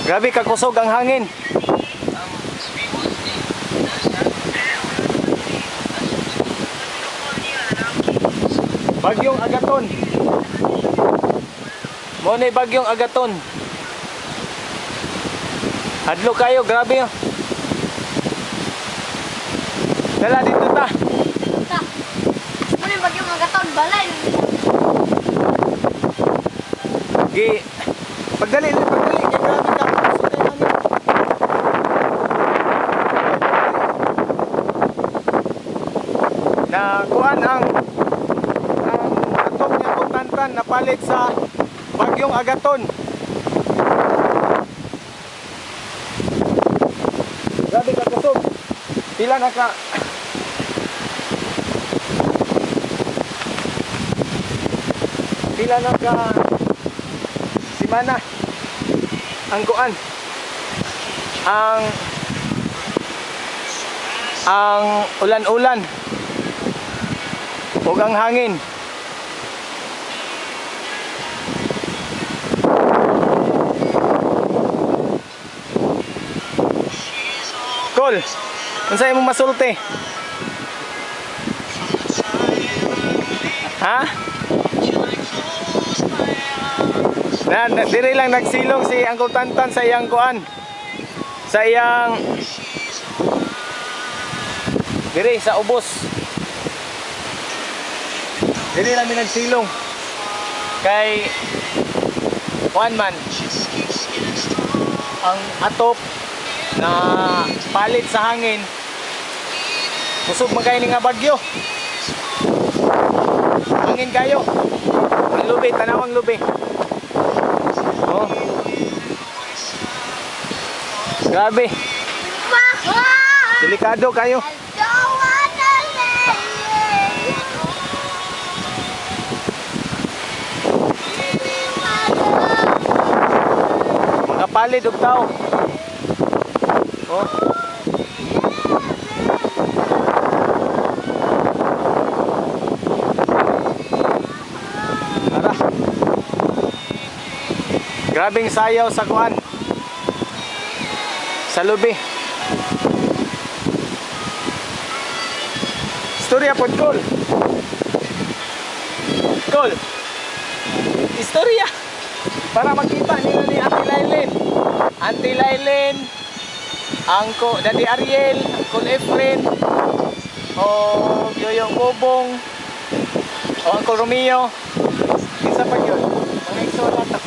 Grabe kakusog ang hangin. Bagyong Agaton. Mo ni Bagyong Agaton. Hadlo kayo, grabe. Oh. Dala dito ta. Ta. Mo ni Bagyong Agaton balay. Gi pagdali, pagdali kay grabe ka kusog kay hangin. Na kuan ang atop niya kong tantan napalit sa Bagyong Agaton. Grabe ka kusog. Pila na ka Pila na ka simana ang kuan ang ulan-ulan ug ang hangin. Kol, unsa imong masulti? Ha? Na diri lang nagsilong si Uncle Tantan sa iyang kuan. Sa iyang diri sa ubos. Diri lang mi nagsilong. Kay kuan man ang atop na palit sa hangin. Kusog man kayo ni nga bagyo. Hangin kayo. Ang lubi, tanawang lubi. Oh. Grabe. Delikado kayo. Makapalit og tao. Oh. Tara. Grabeng sayaw sa kuan. Sa lubi. Istorya pod, Kol. Kol. Istorya. Para makita nila ni Auntie Lailin. Auntie Lailin, Angko Daddy Ariel, Uncle Efren, o Yoyong Bobong, o Uncle Romeo. Kinsa pa gyud? Mga igsoon nato.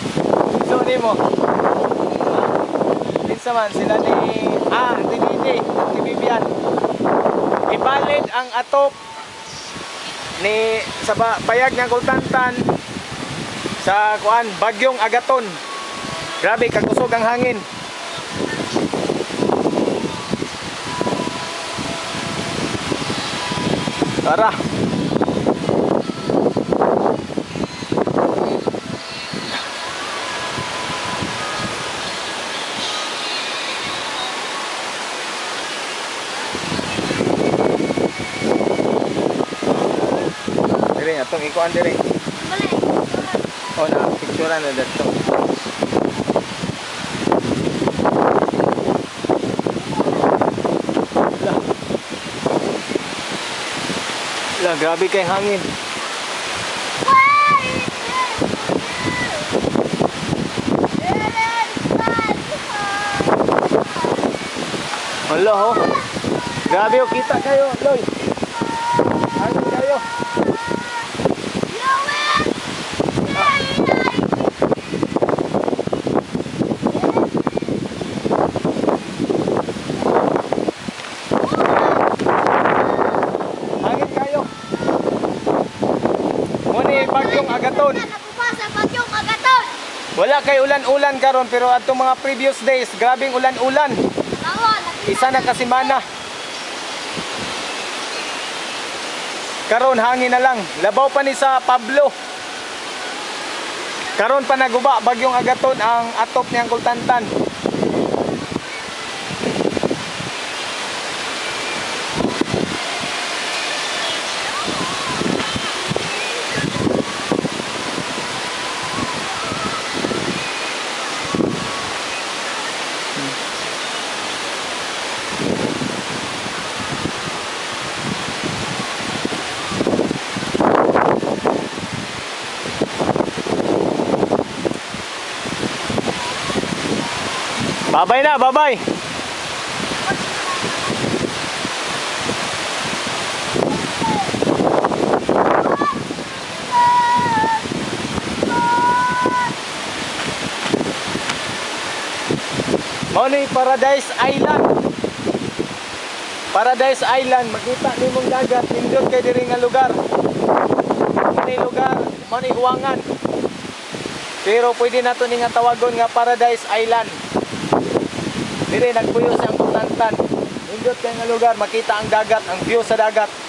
Igsoon nimo. Kinsa man sila ni Auntie Didi, Auntie Vivian. Ibalid ang atop ni sa payag ni Uncle Tantan sa kuan Bagyong Agaton. Grabe kakusog ang hangin. Tara. Dire atong ikuan dire. Oh, na picture na dito. La, grabe kay hangin. Hala ho. Grabe oh, kita kayo, Loy. Hangin kayo. Hangin kayo. Muni Bagyong Agaton. Bagyong Agaton. Wala kay ulan-ulan karon pero atong mga previous days grabing ulan-ulan. Isa na kasimana. Karon hangin na lang. Labaw pa ni sa Pablo. Karon pa naguba Bagyong Agaton ang atop ni Uncle Tantan. Babay na, babay. Mao ni Paradise Island. Paradise Island, makita nimong dagat, nindot kay diri nga lugar. Mao ni lugar, mao ni Huangan. Pero pwede nato ni nga tawagon nga Paradise Island. Dire nagpuyo sa Tantan. Nindot kay nga lugar, makita ang dagat, ang view sa dagat.